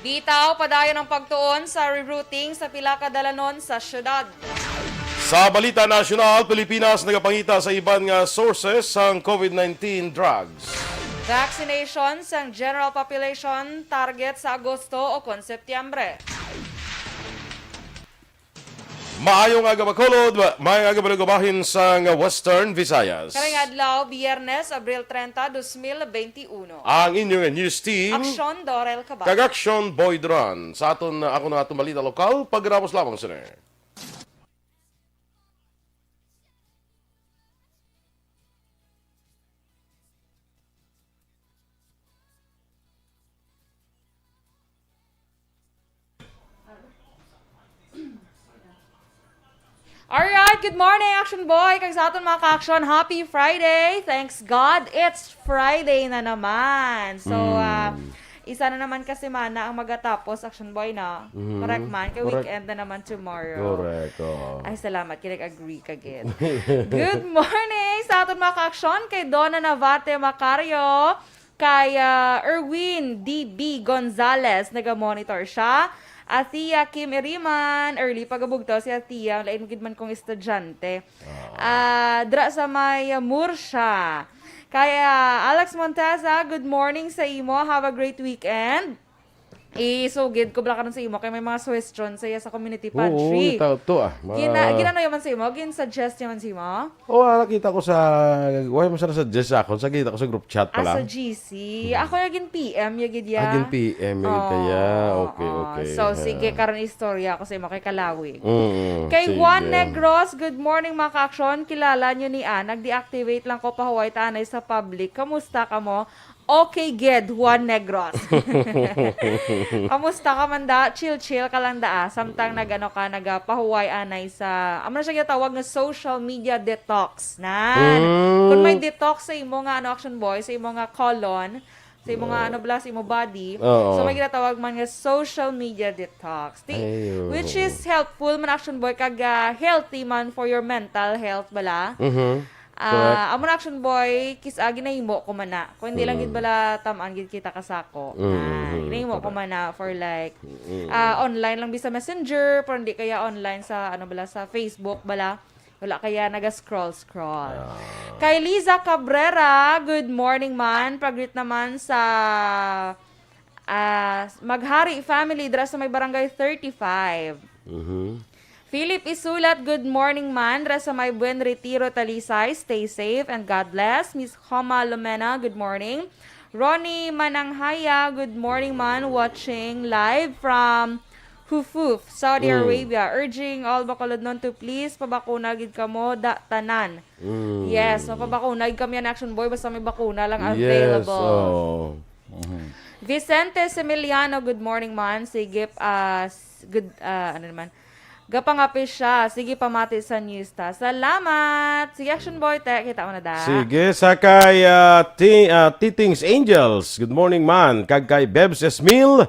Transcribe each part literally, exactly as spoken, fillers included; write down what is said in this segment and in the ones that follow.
Bitaw, padayon ang pagtuon sa rerouting sa pila ka dalanon sa syudad. Sa balita nasyonal, Pilipinas nagapangita sa iban nga sources sang covid nineteen drugs. Vaccination sang general population target sa Agosto o kon Setyembre. Maayong aga, Bacolod. Ma-, maayong aga, bahin sang Western Visayas. Karong adlaw, Biyernes, Abril treinta, dos mil benti uno. Ang inyong news team, Aksyon Dorel Cabal. Kag Aksyon Boy Duran. Sa aton, ako na atong balita lokal, pagkatapos lamang sini. Alright, good morning, Action Boy. Kag sa aton mga ka-action, happy Friday. Thanks God, it's Friday na naman. So, Mm. ah, isa na naman ka semana ang magatapos, Action Boy, na. Mhm. Correct man, kay Correct. Weekend na naman tomorrow. Correct, oo. Ay, salamat. Kay nag-agree ka, gid. Good morning sa aton mga ka-action, kay Donna Navate Macario, kay, ah, Erwin D B Gonzalez, naga-monitor siya. Athea Kim Iriman, early pagabugtaw si Athea, lain gid man kong estudyante. Ah. Ah, dra sa may, ah, Murcia. Kay, ah, Alex Monteza, good morning sa imo. Have a great weekend. Isugid ko bala karon sa imo kay may mga suggestion sa iya sa community Oo, pantry. Ito, to, ah. Mga Gina-, ginano yaman sa imo? Gin-suggest yaman sa imo? Oo, ah, nakita ko sa, wala mo siya na-suggest sa akon. Sa, kita ko sa group chat Ah, pala. Sa G C. Mm. Ako yung gin-P M, yung gid Ah, ya. Gin-P M, yung gid Oo, kaya. Okay, oo. Okay. So, Ah. Sige, karon istorya ako sa imo kay Kalawi. Mm, Kay sige. Juan Negros, good morning, mga ka-action. Kilala nyo ni Ann, nag-deactivate lang ko pahuway ta anay sa public. Kamusta ka mo? Okay, gid, Juan Negros. Kamusta ka man da? Chill-chill ka lang da, ah. Samtang nag-ano ka, nagapahuway anay sa, amo na siya ginatawag nga social media detox. Nan. Mm. Kung may detox sa imo nga, ano, Action Boy, sa imo nga colon, sa imo nga, Oo. ano bala, sa imo body. Oo. So, may ginatawag man nga social media detox. Ti-, Ay, oo. Which is helpful man, Action Boy, kag, ah, healthy man for your mental health bala. Mhm. Ah, Correct. Amo na, Action Boy, kis-, ah, ginahimo ko man na. Kung hindi lang Mm. gid bala tam-an gid kita kasako. Mm, Ah, mm, ginahimo ko correct. Man na for, like, Mm. ah, online lang bisa Messenger, pero hindi kaya online sa, ano bala, sa Facebook bala. Wala kaya naga-scroll-scroll. Ah. Kay Liza Cabrera, good morning man. Pag-greet naman sa, ah, Maghari family dira sa may barangay thirty-five. Mhm. Philip Isulat, good morning man. Dira sa may Buen Retiro, Talisay. Stay safe and God bless. Miss Homa Lomena, good morning. Ronnie Mananghaya, good morning man. Watching live from Hufuf, Saudi Mm. Arabia. Urging all Bacolodnon to please pabakuna gid kamo da tanan. Mm. Yes, mapabakuna gid kami an Action Boy, basta may bakuna lang Yes, available. Oo. Mhm. Vicente Semiliano, good morning man. Sige, ah, s-, good, ah, ano naman? Gapangape siya. Sige, pamati sa news ta. Salamat. Sige, Action Boy, te. Kita mo na da. Sige, sa kay, ah, Ti-, ah, Titings Angels. Good morning man. Kag kay Bebs Esmil,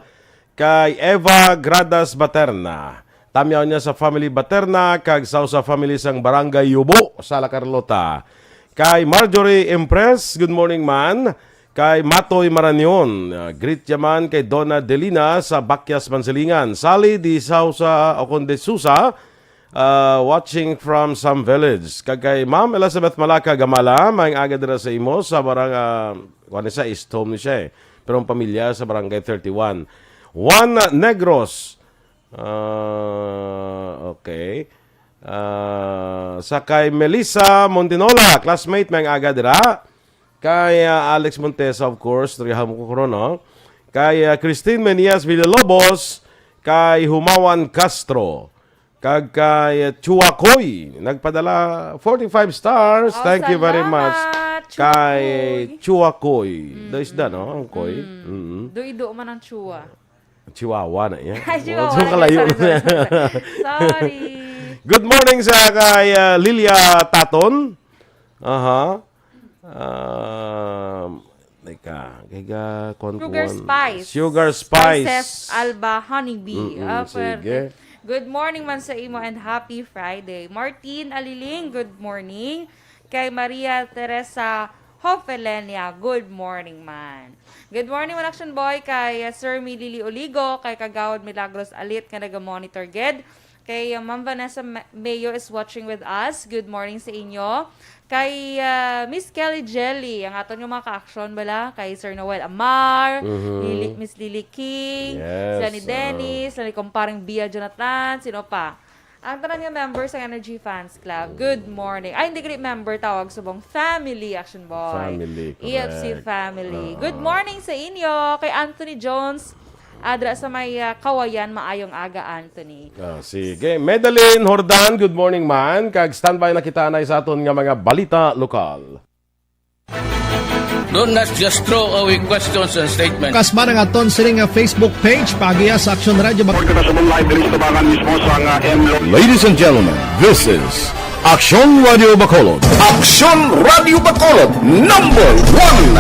kay Eva Gradas Baterna. Tamyaw niya sa family Baterna, kag sa usa family sang Barangay Yubo, sa La Carlota. Kay Marjorie Impress, good morning man. Kay Matoy Maranion, ah, greet niya man kay Donna Delina sa Bakyas, Mansilingan. Sally Di Sousa, o kon De Sousa, ah, watching from Sam Village. Kag kay Ma'am Elizabeth Malaka Gamala, maayong aga dira sa imo sa barang-, ah, kuwan ni siya, East Home ni siya eh. Pero ang pamilya sa Barangay thirty-one. Juan Negros, ah, okay. Ah, sa kay Melissa Montinola, classmate, maayong aga dira. Kay, ah, Alex Montesa, of course, nagahamo ko karon, no? Kay, ah, Christine Menias Villalobos, kay Humawan Castro, kag kay, ah, Chua Koy, nagpadala forty-five stars. Oh, Thank you very much. Salamat, Chua Kay Koy. Chua Koy. Mm. Do isda, no? Ang koy. Mm. Mm. Do ido man ang chua. Chihuahua na iya. Ay, Chihuahua Oh, na kalayo. Sorry, sorry, sorry. Sorry. Good morning sa kay, ah, Lilia Taton. Aha. Um, teka, kay ga-, kon-, Sugar kuwan. Spice. Sugar Spice. Spices Alba Honeybee. Mm-mm, Ah, sige. Pwerte. Good morning man sa imo and happy Friday. Martin Aliling, good morning. Kay Maria Teresa Hofelenia, good morning man. Good morning man, Action Boy, kay, uh, Sir Milili Oligo, kay Kagawad Milagros Alit nga naga-monitor gid. Kay, uh, Ma'am Vanessa Ma- Mayo is watching with us. Good morning sa inyo. Kay, uh, Miss Kelly Jelly, ang aton nga mga ka-action bala, kay Sir Noel Amar, Mhm. Lily, Miss Lily King, Yes, Sunny uh, Dennis, Sunny Kumparing Bia Jonathan, sino pa? Ang tanan nga members sang Energy Fans Club, good morning. Ay, hindi gani member, tawag subong family, Action Boy. Family, E F C correct. family. Oo. Good morning sa inyo, kay Anthony Jones, adra sa may, ah, Kawayan. Maayong aga, Anthony. Ah, sige. Medalyn Jordan, good morning man. Kag standby na kita na sa aton nga mga balita lokal. Don't just throw away questions and statements. Kasma nga aton sini nga Facebook page, paagiya sa Action Radio Bac- Report kita sa live diri sa tubangan mismo sa nga M Lo- Ladies and gentlemen, this is Action Radio Bacolod. Action Radio Bacolod, number one.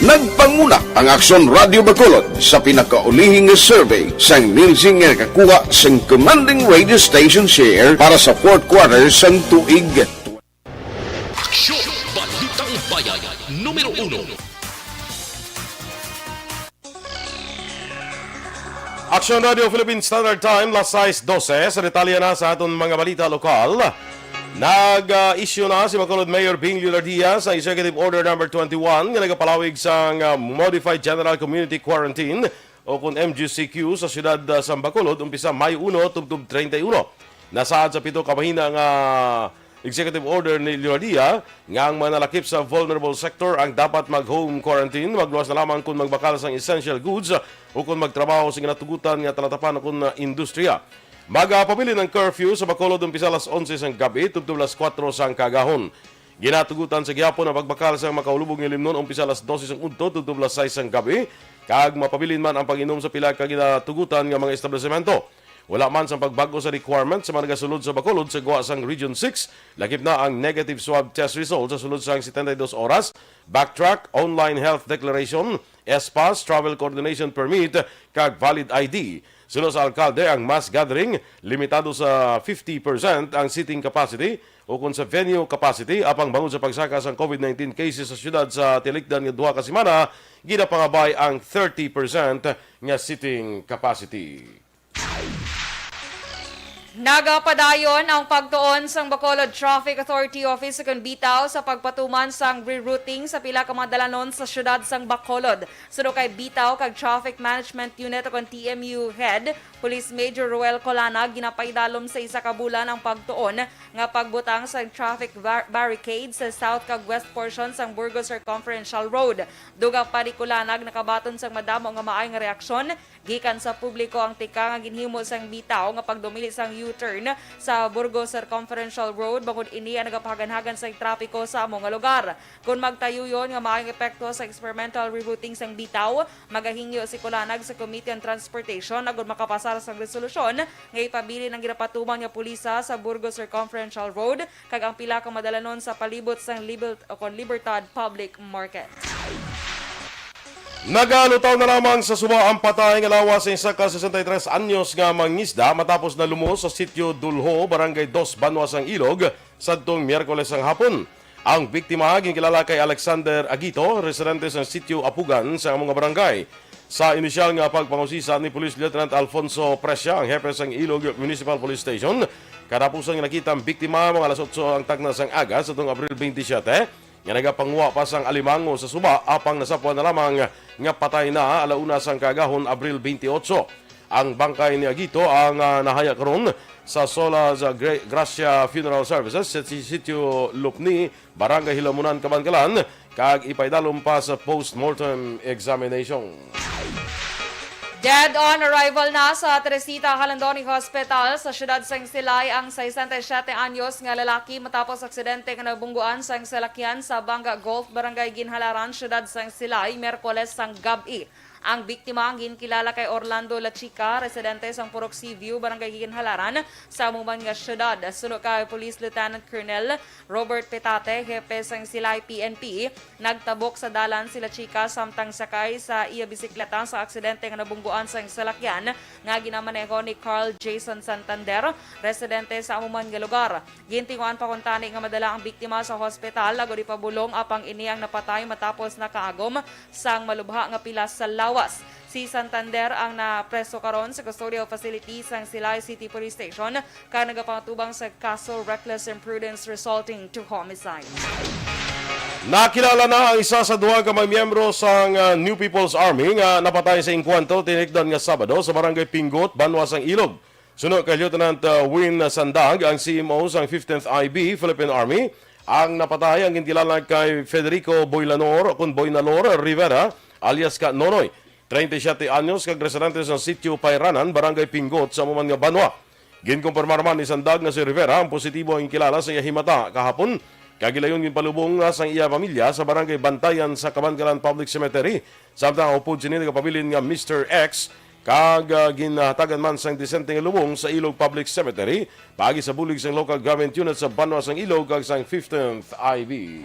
Nagpanguna ang Action Radio Bacolod sa pinakaulihing nga survey sang Nielsen nga nakakuha sang commanding radio station share para sa fourth quarter sang tuig. Aksyon! Balitang Bayan, numero uno. Action Radio Philippine Standard Time, las sais dose. Sa detalye na sa aton mga balita lokal, nag-issue na si Bacolod Mayor Bing Leonardia sa Executive Order Number twenty-one nga nagapalawig sang, ah, Modified General Community Quarantine o kun M G C Q sa siyudad, ah, sang Bacolod, umpisa Mayo uno tubtob treinta y uno. Nasaad sa pito ka bahina nga executive order ni Leonardia nga ang mga nalakip sa vulnerable sector ang dapat mag-home quarantine, magluwas na lamang kon magbakal sang essential goods o kon magtrabaho sa ginatugutan nga talatapan o kon, ah, industriya. Magapabilin ang curfew sa Bacolod umpisa alas onse sang gabi tubtob alas kuwatro sang kaagahon. Ginatugutan sa gihapon ang pagbakal sang makaulubog nga limnon umpisa alas dose sang udto tubtob alas sais sang gabi, kag mapabilin man ang pag-inom sa pila ka ginatugutan nga mga establisemento. Wala man sang pagbag-o sa requirement sa mga nagasulod sa Bacolod sa gwa sang Region six, lakip na ang negative swab test result sa sulod sang setenta y dos oras, backtrack, online health declaration, S pass, travel coordination permit, kag valid I D. Suno sa alkalde, ang mass gathering limitado sa fifty percent ang seating capacity, o kon sa venue capacity, apang bangod sa pagsaka sang COVID nineteen cases sa siyudad sa tilikdan nga duha ka semana, ginapangabay ang thirty percent nga seating capacity. Nagapadayon ang pagtuon sang Bacolod Traffic Authority Office o kon BTAO sa pagpatuman sang rerouting sa pila ka mga dalanon sa siyudad sang Bacolod. Suno kay BTAO kag Traffic Management Unit o kon T M U Head Police Major Roel Colanag, ginapaidalom sa isa ka bulan ang pagtuon nga pagbutang sang traffic bar- barricade sa south kag west portion sang Burgos Circumferential Road. Dugang pa ni Colanag, nakabaton sang madamo nga maayo nga reaksyon gikan sa publiko ang tikang nga ginhimo sang BTAO nga pagdumili sang U-turn sa Burgos Circumferential Road, bangod ini ang nagapahaganhagan sang trapiko sa amo nga lugar. Kon magtayuyon nga maayong epekto sa experimental rerouting sang BTAO, magahingyo si Colanag sa Committee on Transportation agud makapasar sang resolusyon nga ipabilin ang ginapatuman nga pulisa sa Burgos Circumferential Road kag ang pila ka madalanon sa palibot sang Libel-, o kon Libertad Public Market. Nagalutaw na lamang sa suba ang patay nga lawas sa isa ka sesenta y tres anyos nga mangisda matapos nalumos sa Sitio Dulho, Barangay Dos, Banwa sang Ilog, sadtong Miyerkules sang hapon. Ang biktima ginkilala kay Alexander Agito, residente sa Sitio Apugan sa amo nga barangay. Sa inisyal nga pagpangusisa ni Police Lieutenant Alfonso Presia, ang hepe sang Ilog Municipal Police Station, katapusan nga nakita ang biktima mga alas otso ang takna sang aga sa tong Abril twenty-seven, nga nagapanguha pa sang alimango sa suba, apang nasapwan na lamang nga patay na ala una sang kaagahon, Abril twenty-eight. Ang bangkay ni Agito ang, ah, nahaya karon sa Sola sa Gra-, Gracia Funeral Services sa si-, Sitio Lupni, Barangay Hilamunan, Kabankalan, kag ipaidalom pa sa postmortem examination. Dead on arrival na sa Teresita Jalandoni Hospital sa siyudad sang Silay ang sesenta y siyete anyos nga lalaki matapos aksidente nga nabungguan sang salakyan sa Banga Golf, Barangay Ginhalaran, siyudad sang Silay, Miyerkules sang gab-i. Ang biktima ang ginkilala kay Orlando Lachica, residente sang Purok Seaview, Barangay Ginhalaran, sa amo man nga syudad. Suno kay Police Lieutenant Colonel Robert Petate, hepe sang Silay P N P, nagtabok sa dalan si Lachica samtang sakay sa iya bisikleta sa aksidente nga nabungguan sang salakyan nga ginamaneho ni Carl Jason Santander, residente sa amo man nga lugar. Gintinguan pa kuntani nga madala ang biktima sa hospital agod ipabulong, apang ini ang napatay matapos nakaagom sang malubha nga pilas sa lawas. Si Santander ang napreso karon sa custodial facility sang Silay City Police Station kag nagapangatubang sa kaso reckless imprudence resulting to homicide. Nakilala na ang isa sa duha ka mga miyembro sang, ah, New People's Army nga napatay sa engkwentro tinikdan nga Sabado sa Barangay Pinggot, banwa sang Ilog. Suno kay Lieutenant, uh, Win Sandag, ang C M O sang fifteenth I B Philippine Army, ang napatay ang ginkilala kay Federico Boylanor, kun Boynalor Rivera, alias ka Nonoy, treinta y siete anyos, kag residente sa Sitio Pairanan, Barangay Pinggot, sa amo man nga banwa. Ginkumpirmar man ni Sandag nga si Rivera ang positibo ang ginkilala sa iya himata kahapon, kag gilayon ginpalubong na sang iya pamilya sa Barangay Bantayan sa Kabankalan Public Cemetery, samtang ang upod sini nagapabilin nga Mister X, kag, ah, ginhatagan man sang disente nga lubong sa Ilog Public Cemetery, paagi sa bulig sang Local Government Unit sa banwa sang Ilog kag sang fifteenth I B.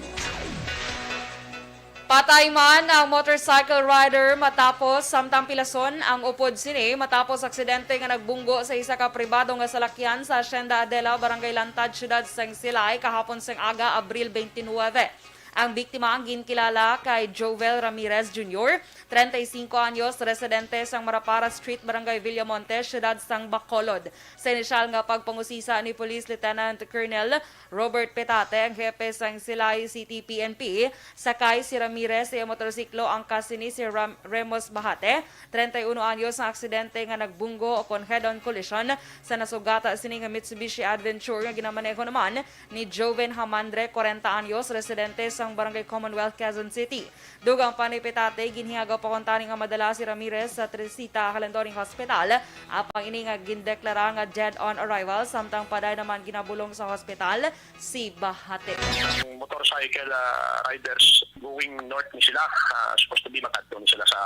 Patay man ang motorcycle rider matapos samtang pilason ang upod sini matapos aksidente nga nagbunggo sa isa ka pribado nga salakyan sa Hacienda Adela, Barangay Lantad, Siyudad sang Silay, kahapon sang aga, Abril twenty-nine. Ang biktima ang ginkilala kay Jovel Ramirez Junior, treinta y cinco anyos, residente sang Marapara Street, Barangay Villamonte, Siyudad sang Bacolod. Sa inisyal nga pagpangusisa ni Police Lieutenant Colonel Robert Petate, ang hepe sang Silay City P N P, sakay si Ramirez sa iya motorsiklo, angkas sini si Ram-, Remus Bahate, treinta y uno anyos, ang aksidente nga nagbunggo o kon head-on collision sa nasugata sini nga Mitsubishi Adventure nga ginamaneho naman ni Joven Hamandre, kwarenta anyos, residente sang Barangay Commonwealth, Quezon City. Dugang pa ni Petate, ginhiyagaw pa kuntani nga madala si Ramirez sa Teresita Calendoring Hospital, apang ini nga gindeklara nga dead on arrival, samtang paday naman ginabulong sa hospital si Bahate. Ang motorcycle, ah, riders going north ni sila, ah, supposed to be makadto ni sila sa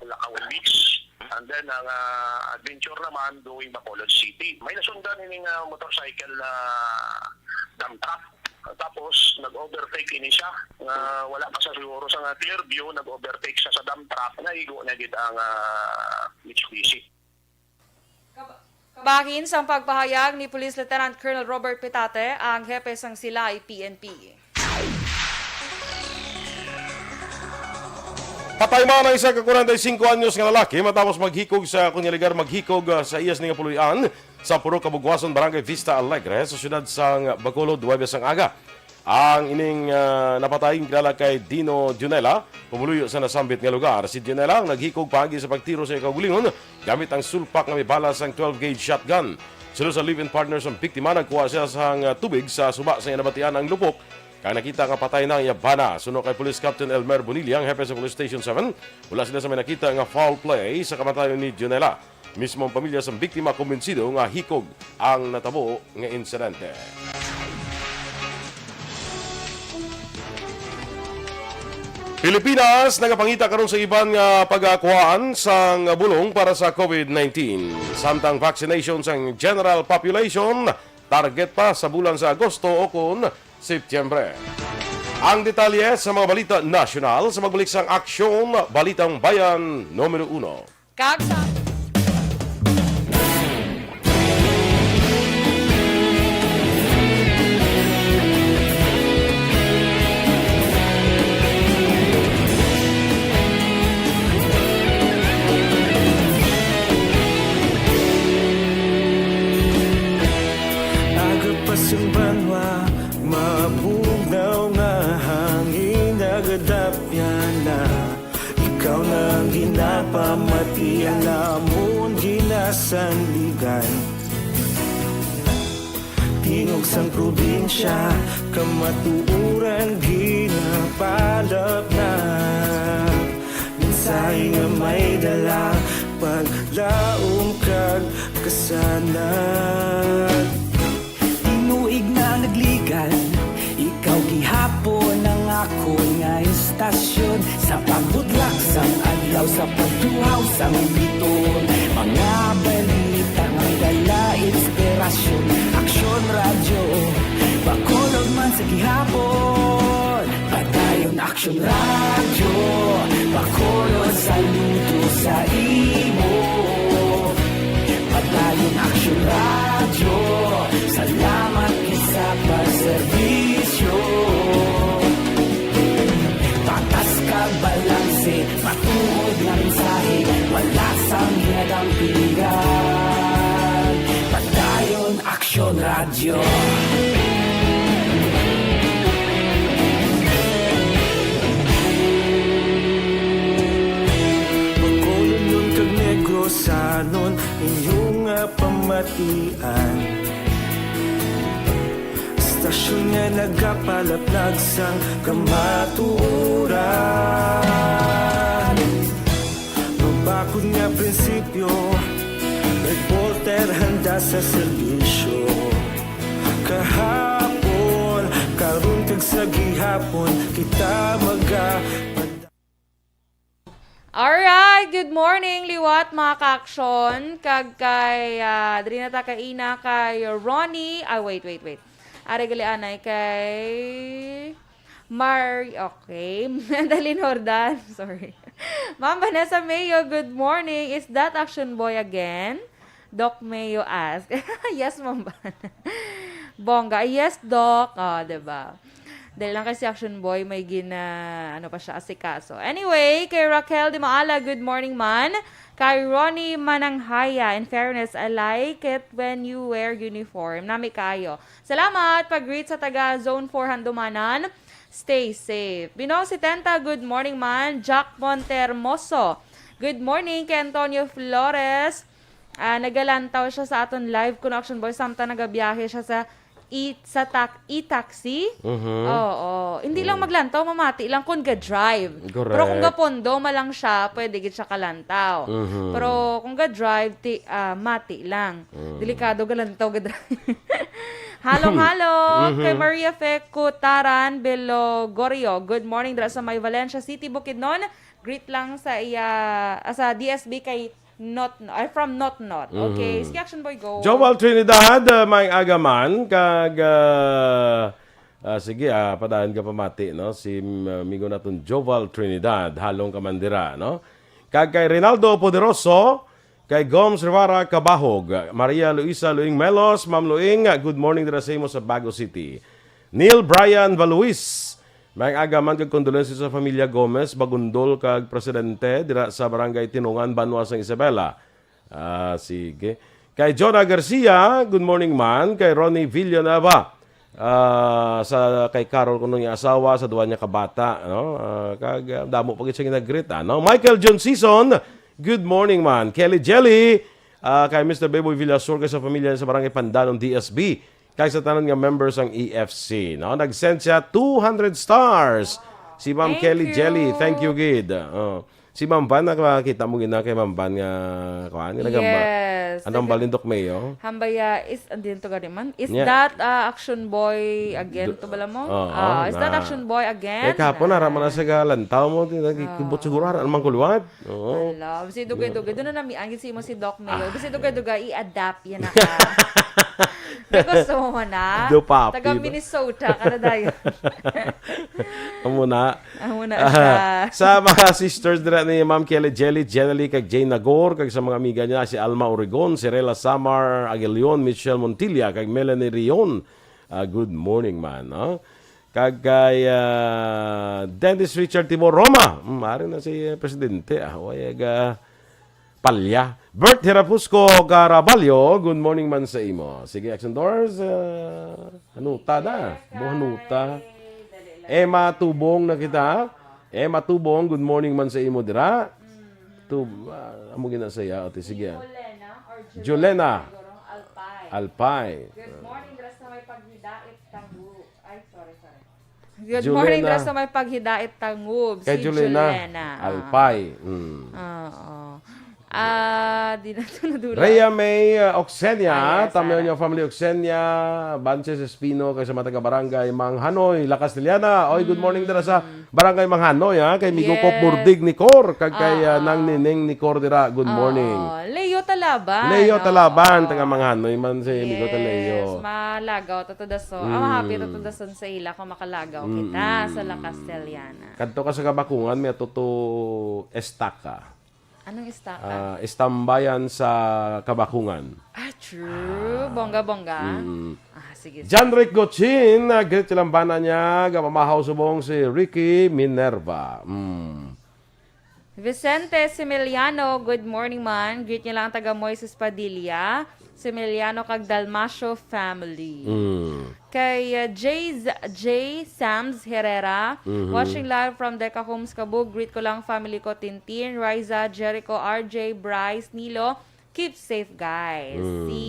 Bulacaon Beach. And then ang, ah, adventure naman going Bacolod City. May nasundan ini nga motorcycle na dump truck. Tapos nag-overtake ini siya. Nga wala pa sa siguro sa nga clear view, nag-overtake siya sa dump truck. Naigo na gid ang, ah, Mitsubishi. Kab-, kabahin sang pagpahayag ni Police Lieutenant Colonel Robert Petate, ang hepe sang Silay P N P. Patay man ang isa ka kwarenta y cinco anyos nga lalaki matapos maghikog sa, kunyaligar, maghikog, ah, sa iya sini nga puloy-an sa Purok Kabugwason, Barangay Vista Alegre, sa siyudad sang Bacolod, Huwebes ang aga. Ang ining, ah, napatay ginkilala kay Dino Junela, pumuluyo sa nasambit nga lugar. Si Junela ang naghikog paagi sa pagtiro sa iya kaugalingon gamit ang sulpak nga may bala sang twelve gauge shotgun. Suno sa live-in partner sang biktima, nagkuha siya sang, ah, tubig sa suba sa iya nabatian ang lupok, kag nakita nga patay na ang iya bana. Suno kay Police Captain Elmer Bonilla, ang hepe sa Police Station seven, wala sila sa may nakita nga foul play sa kamatayon ni Junela. Mismo ang pamilya sang biktima kumbinsido nga hikog ang natabo nga insidente. Pilipinas nagapangita karon sa iban nga pagkuhaan sang bulong para sa COVID nineteen, samtang vaccination sang general population target pa sa bulan sa Agosto o kon Setyembre. Ang detalye sa mga balita nasyonal sa pagbalik sang Aksyon Balitang Bayan numero uno. Kag sa Aga pa sang banwa, mabugnaw nga hangin, nagadapyan na. Ikaw na ang ginapamati, ang amon ginasandigan. Tingog sang probinsya, kamatuoran ginapalapnag. Mensahe nga may dala, paglaom kag kasanag. Tinuig na nagligad, ikaw gihapon ang akon nga istasyon. Sa pagbutlak sang adlaw, sa pag Tuhaw sa Huliton, mga balita nga may dala inspirasyon. Aksyon Radyo, Bacolod man sa gihapon. Padayon Aksyon Radyo, Bacolod saludo sa imo. Padayon Aksyon Radyo, salamat sa pagserbisyo. Patas kag balanse, matuod nga mensahe, wala sang ginadampigan. Padayon Aksyon Radyo. Bacolodnon kag Negrosanon, inyo nga pamatian. Stasyon nga nagapalaplag sang kamatuoran. Mabakod nga prinsipyo, reporter handa sa serbisyo. Kahapon, karon kag sa gihapon, kita maga- Alright, good morning, liwat, mga ka-aksyon. Kag kay, ah, diri na ta kaina kay Ronnie. Ah, wait, wait, wait. Ari gali anay kay Mar-, okay. Madalyn Jordan, sorry. Ma'am Vanessa Mayo, good morning. Is that Action Boy again? Doc Mayo ask. Yes, Ma'am Van. Bongga. Yes, Doc. Oh, diba? Dahil lang kay si Action Boy, may gina, ano pa siya, asikaso. Anyway, kay Raquel Di Maala, good morning, man. Kay Ronnie Mananghaya, in fairness, I like it when you wear uniform. Nami kaayo. Salamat, pag-greet sa taga Zone four Handumanan. Stay safe. Binong Setenta, good morning, man. Jack Montermoso, good morning. Kay Antonio Flores, ah, nagalantaw siya sa aton live kuno, Action Boy, samtang nagabiyahe siya sa i-, sa tak-, e-taxi. Mhm. Oo. Hindi lang Mm. maglantaw, mamati lang kung ga-drive. Correct. Pero kung gapondo, malang siya, pwede gid siya kalantaw. Mhm. Pero kung ga-drive, ti, ah, mati lang. Mm. Delikado galantaw, ga-drive. Halong-halo Mhm. kay Maria Fe Cutaran Belogorio. Good morning dira sa may Valencia City, Bukidnon. Greet lang sa iya, ah, sa D S B kay Not, ay, from Not Not. Okay, Mhm. sige, Action Boy, go. Joval Trinidad, uh, may agaman, kag, uh, uh, sige, ah, padayon ka pamati, no? Si, uh, amigo naton Joval Trinidad, halong kamandira, no? Kag kay Rinaldo Poderoso, kay Goms Rivara Kabahog, Maria Luisa Luing Melos, Ma'am Luing, good morning dira sa imo sa Bago City. Neil Brian Valuis, may agaman kag kondolensiya sa Familia Gomez, Bagundol kag Presidente dira sa Barangay Tinungan, Banwa sang Isabela. Ah, sige. Kay Jonah Garcia, good morning man. Kay Ronnie Villanueva, ah, sa kay Carol kuno nga asawa, sa duwa niya ka bata, no? Ah, kag, ah, damo pa gid siya ginag-greet, ano? Michael John Season, good morning man. Kelly Jelly, ah, kay Mister Beboy Villasur, kay sa pamilya sa Barangay Pandanon, D S B. Kay sa tanan nga members sang E F C, no? Nag-send siya two hundred stars. Si Ma'am Thank Kelly you. Jelly, thank you gid. Oh. Si Ma'am Van, nakakita mo gina kay Ma'am Van nga, kuan, nga nagamba-, Yes. Anong balindok mayo? Hambaya is, andin to gani man. Is Yeah. that, uh, Action Boy again to bala mo? Oo, Ah, is that na. Action Boy again? Eh, kahapon, Na. Nara man na sa galantaw mo, tinagikibot Oo. Siguro, ano man kulwat? Oo. Love. Si Dugay-Dugay. Doon na nami, ang si mo si Doc Mayo. Kasi Dugay-Dugay, i-adapt yan na ka. May gusto mo na? Do papi Taga ba? Minnesota, ka na dayon. Amo na. Amo na Ah, siya. sa mga sisters dira ni Ma'am Kelly Jelly, Jenny Lee, kag Jane Nagor, kag sa mga amiga niya, si Alma Oregon, si Rela Samar Aguilion, Michelle Montilla, kag Melanie Rion. Ah, good morning, man. No? Kag kay ah, Dennis Richard Timor Roma. Mm, ari na si eh, Presidente. Ah, way aga palya. Bert Hirapusco Caraballo, good morning man sa imo. Sige, Action Doors. Ah, hanuta na. Buhanuta. Emma Tubong na kita. Emma Tubong, good morning man sa imo dira. Tub, ah, amo gina saya, ate, sige. Ah. Jolena or Jolena. Siguro, Alpay. Alpay. Good morning, dira sa may paghidait kang bu-, ay, sorry, sorry. Good morning, dira sa may paghidait tangub, Kay si Jolena. Jolena. Ah. Alpay. Mm. Oo. Ah, di na to nadula. Rhea May, uh, Oxenia, Ah, yes, tama Sarah. Yung family Oxenia, Banches Espino, kay sa mga taga Barangay Manghanoy, La Castellana. Oy, good morning dira sa Mm. Barangay Manghanoy, ha, kay Migo Cop Yes. Burdig ni Cor, kag kay, uh, Ah. Nang Nineng ni Cor dira. Good morning. Oo. Leo Talaban. Leo Oo. Talaban, taga Manghanoy man si Migo ta Leo. Yes, malagaw, tatudason. Ah, Mm. happy tatudason sa ila kung makalagaw kita Mm-mm. sa La Castellana. Kadto ka sa Kabakungan, may atuto estaca. Anong estaca? Ah, istambayan sa Kabakungan. Ah, true. Ah. Bongga-bongga. Mm. Ah, sige, sige. John Rick Gochin, ah, greet silang bana niya, gapamahaw subong si Ricky Minerva. Mm. Vicente Similiano, good morning, man. Greet niya lang taga Moises Padilla, Similiano kag Dalmacio family. Mm. Kay, uh, J Z, J Sams Herrera, Mhm. watching live from Deca Homes, Kabug. Greet ko lang family ko, Tintin, Riza, Jericho, R J, Bryce, Nilo. Keep safe, guys. Mm. Si,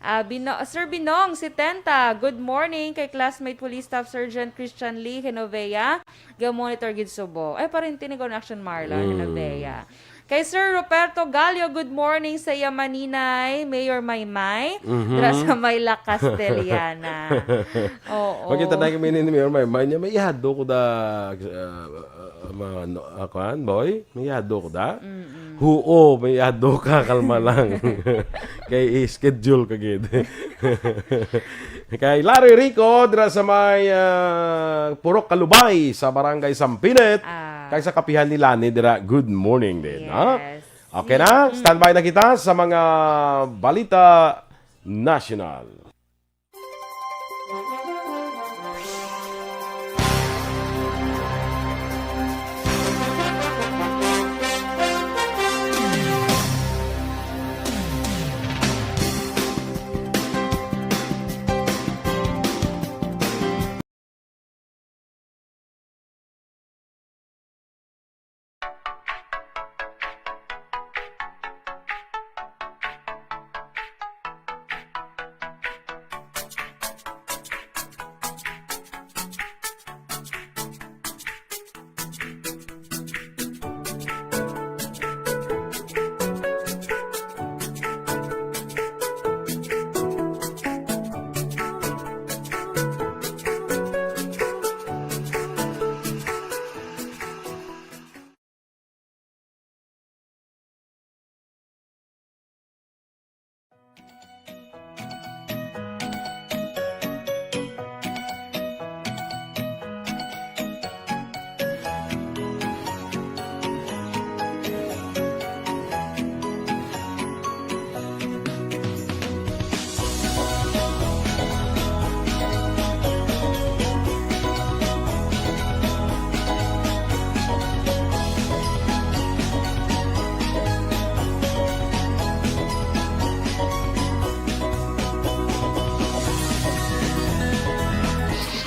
uh, Bino-, Sir Binong, si Tenta. Good morning kay classmate Police Staff Sergeant Christian Lee Genovea. Ga-monitor gid subo. Ay, parente ni Gordon Action Marlon Mm. Genovea. Kay Sir Ruperto Gallo, good morning sa iya maninay, Mayor Maymay, Mhm. dira sa may La Castellana. Oo. Makita na kami ni Mayor Maymay niya, may ihado ko da, uh, uh, mga, ano, uh, kuan, boy? May ihado ko da? Mm-mm. Huo, may ihado ka, kalma lang. Kay i-schedule ka gid. Kay Larry Rico, dira sa may, uh, Purok Kalubay, sa Barangay Sampinit. Ah. Kag sa kapihan ni Lani dira, good morning din, ha? Yes. Okay na? Mm. Standby na kita sa mga balita national.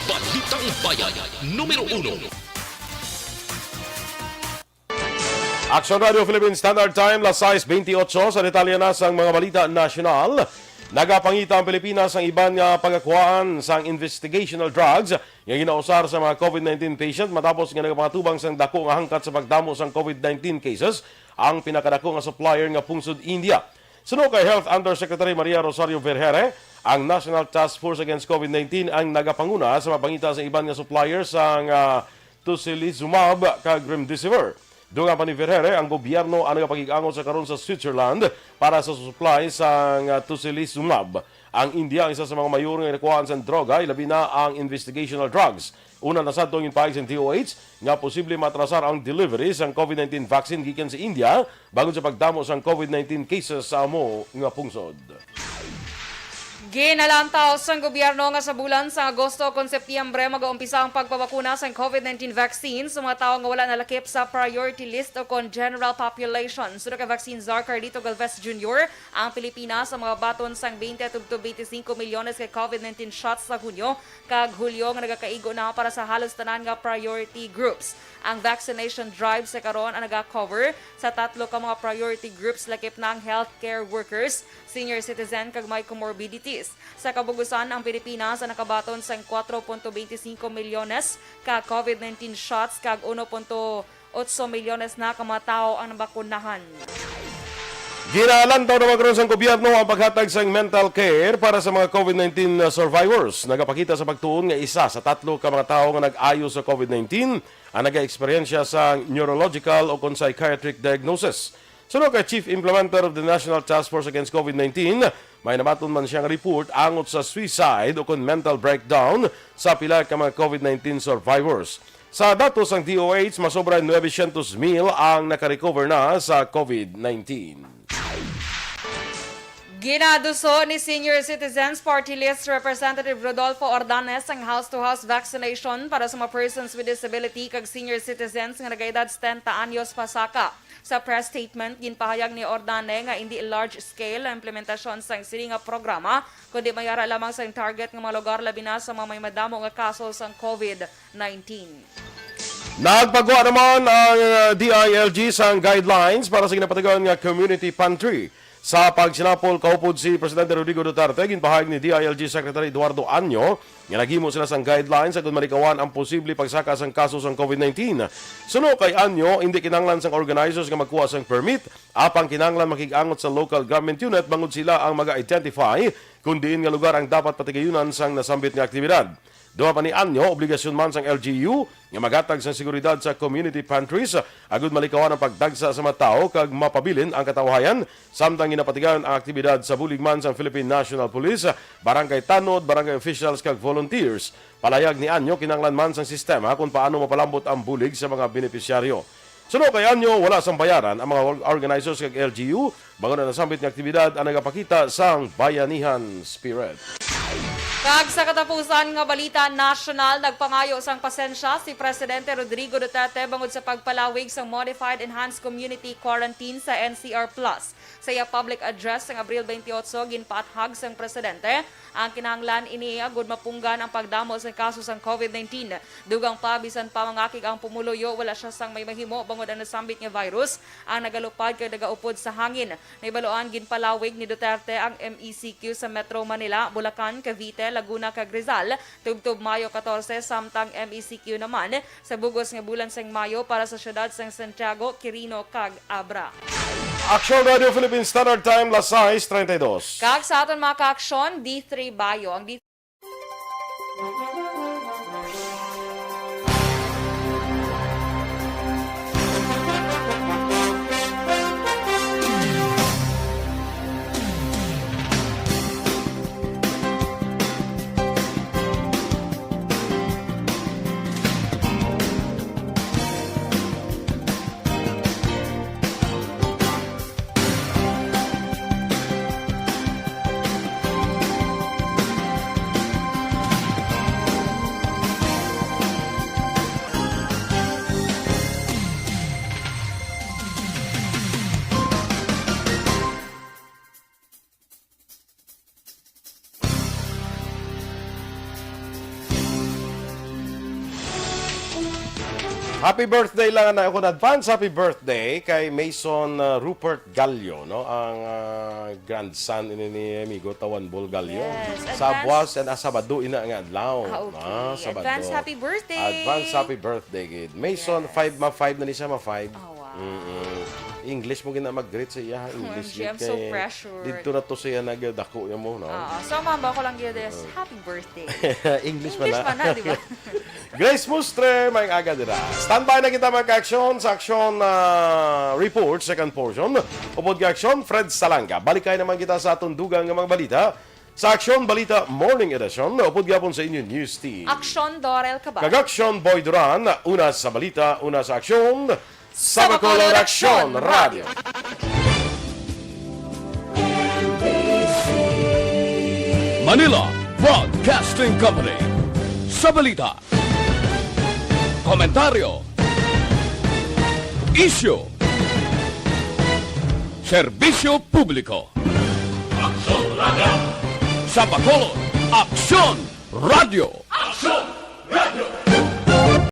Balitang Bayan, numero uno. Action Radio Philippine Standard Time, las sais bentiocho. Sa detalye na sang mga balita nasyonal, nagapangita ang Pilipinas sang iban nga pagakuhaan sang investigational drugs nga ginausar sa mga covid nineteen patient matapos nga nagapangatubang sang dako nga hangkat sa pagdamo sang covid nineteen cases ang pinakadako nga supplier nga pungsod India. Suno kay Health Undersecretary Maria Rosario Vergeire, ang National Task Force Against covid nineteen ang nagapanguna sa mga pangita sa iban nga supplier sang, ah, tocilizumab kag remdesivir. Dungan pa ni Vergeire, ang gobyerno ang nagapakig-angot sa karon sa Switzerland para sa supply sang, ah, tocilizumab. Ang India ang isa sa mga mayor nga nakuhaan sang droga, ilabi na ang investigational drugs. Una na sadto ang ginpaig sang D O H nga posible maatrasar ang delivery sang covid nineteen vaccine gikan sa India bangod sa pagdamo sang covid nineteen cases sa amo nga pungsod. Ginalantaw sang gobyerno nga sa bulan sa Agosto kon Setyembre magaumpisa ang pagpabakuna sang covid nineteen vaccine sa mga tawo nga wala nalakip sa priority list o kon general population. Suno kay Vaccine Czar Carlito Galvez Junior, ang Pilipinas ang mga baton sang twenty tubtob twenty-five milyones ka covid nineteen shots sa Hunyo kag Hulyo nga nagakaigo na para sa halos tanan nga priority groups. Ang vaccination drive sa karon ang naga-cover sa tatlo ka mga priority groups, lakip na ang healthcare workers, senior citizen, kag may comorbidities. Sa kabug-usan, ang Pilipinas ang nakabaton sang kwatro punto benti singko milyones ka covid nineteen shots kag uno punto otso milyones na ka mga tawo ang nabakunahan. Ginalantaw naman karon sang gobyerno ang paghatag sang mental care para sa mga covid nineteen survivors. Nagapakita sa pagtuon nga isa sa tatlo ka mga tawo nga nag-ayo sa covid nineteen ang nagaeksperyensya sa neurological o kon psychiatric diagnosis. Suno kay Chief Implementer of the National Task Force Against covid nineteen, may nabaton man siya nga report angot sa suicide o kon mental breakdown sa pila ka mga covid nineteen survivors. Sa datos sang D O H, masobra nuebe syentos mil ang nakarecover na sa covid nineteen. Ginaduso ni Senior Citizens Party List Representative Rodolfo Ordanes ang house-to-house vaccination para sa mga persons with disability kag senior citizens nga nagaedad setenta anyos pasaka. Sa press statement, ginpahayag ni Ordane nga indi large-scale ang implementasyon sang sini nga programa, kundi may ara lamang sang target nga mga lugar, labi na sa mga may madamo nga kaso sang covid nineteen. Nagpagwa naman ang uh, D I L G sang guidelines para sa ginapatigayon nga community pantry. Sa pagsinapol, kaupod si Presidente Rodrigo Duterte, ginpahayag ni D I L G Secretary Eduardo Anyo nga naghimo sila sang guidelines agud malikawan ang posible pagsaka sang kaso sang covid nineteen. Suno kay Anyo, indi kinahanglan sang organizers nga magkuha sang permit, apang kinahanglan makig-angot sa local government unit bangod sila ang maga-identify kon diin nga lugar ang dapat patigayunan sang nasambit nga aktibidad. Duha pa ni Anyo, obligasyon man sang L G U nga maghatag sang seguridad sa community pantries agud malikawan ang pagdagsa sa mga tawo kag mapabilin ang katawhayan, samtang ginapatigayon ang aktibidad sa bulig man sang Philippine National Police, barangay tanod, barangay officials kag volunteers. Palayag ni Anyo, kinahanglan man sang sistema kon paano mapalambot ang bulig sa mga benepisyaryo. Suno kay Anyo, wala sang bayaran ang mga org- organizers kag L G U bangod ang nasambit nga aktibidad ang nagapakita sang bayanihan spirit. Kag sa katapusan nga balita nasyonal, nagpangayo sang pasensya si Presidente Rodrigo Duterte bangod sa pagpalawig sang Modified Enhanced Community Quarantine sa N C R Plus. Sa iya public address sang Abril twenty-eight, ginpaathag sang presidente ang kinahanglan ini agud mapunggan ang pagdamo sang kaso sang covid nineteen. Dugang pa, bisan pa mangakig ang pumuluyo, wala siya sang may mahimo bangod ang nasambit nga virus ang nagalupad kag nagaupod sa hangin. Nahibaluan, ginpalawig ni Duterte ang M E C Q sa Metro Manila, Bulacan, Cavite, Laguna, kag Rizal tubtob Mayo catorce, samtang M E C Q naman sa bugos nga bulan sang Mayo para sa siyudad sang Santiago, Quirino, kag Abra. Aksyon Radio Philippine Standard Time, las sais treinta y dos. Kag sa aton mga kaaksyon, D three Bayo ang D Happy birthday lang na ako, advance happy birthday kay Mason uh, Rupert Gallo, no, ang uh, grandson ini ni amigo Tawan Bol Gallo. Yes, sa advance- buwas and ah, Sabado ina nga adlaw. Ah, okay. Ah, Sabado. Advance happy birthday. Advance happy birthday, kid. Mason, yes. Five, ma five na ni siya, ma five. Oh, wow. Mm-mm. English mo gina mag-greet sa iya, ha? English. O M G, I'm so kay pressured. Didto na to siya nagdako niya mo, no? Ah, so, ma'am, ako lang yun is, happy birthday. English man English na. Man na, di ba? Grace Mustre, may aga dira. Standby na kita, mga ka-aksyon, sa aksyon ah, report, second portion. Upod ka-aksyon, Fred Salanga. Balikay naman kita sa atong dugang nga mga balita. Sa Aksyon Balita Morning Edition, upod gyapon sa inyo news team. Aksyon Dorel Cabal. Kag Aksyon Boy Duran, una sa balita, una sa aksyon, sa Bacolod Aksyon Radio. Manila Broadcasting Company. Sa balita, komentaryo, isyu, serbisyo publiko. Aksyon Radio. Sa Bacolod, Aksyon Radio.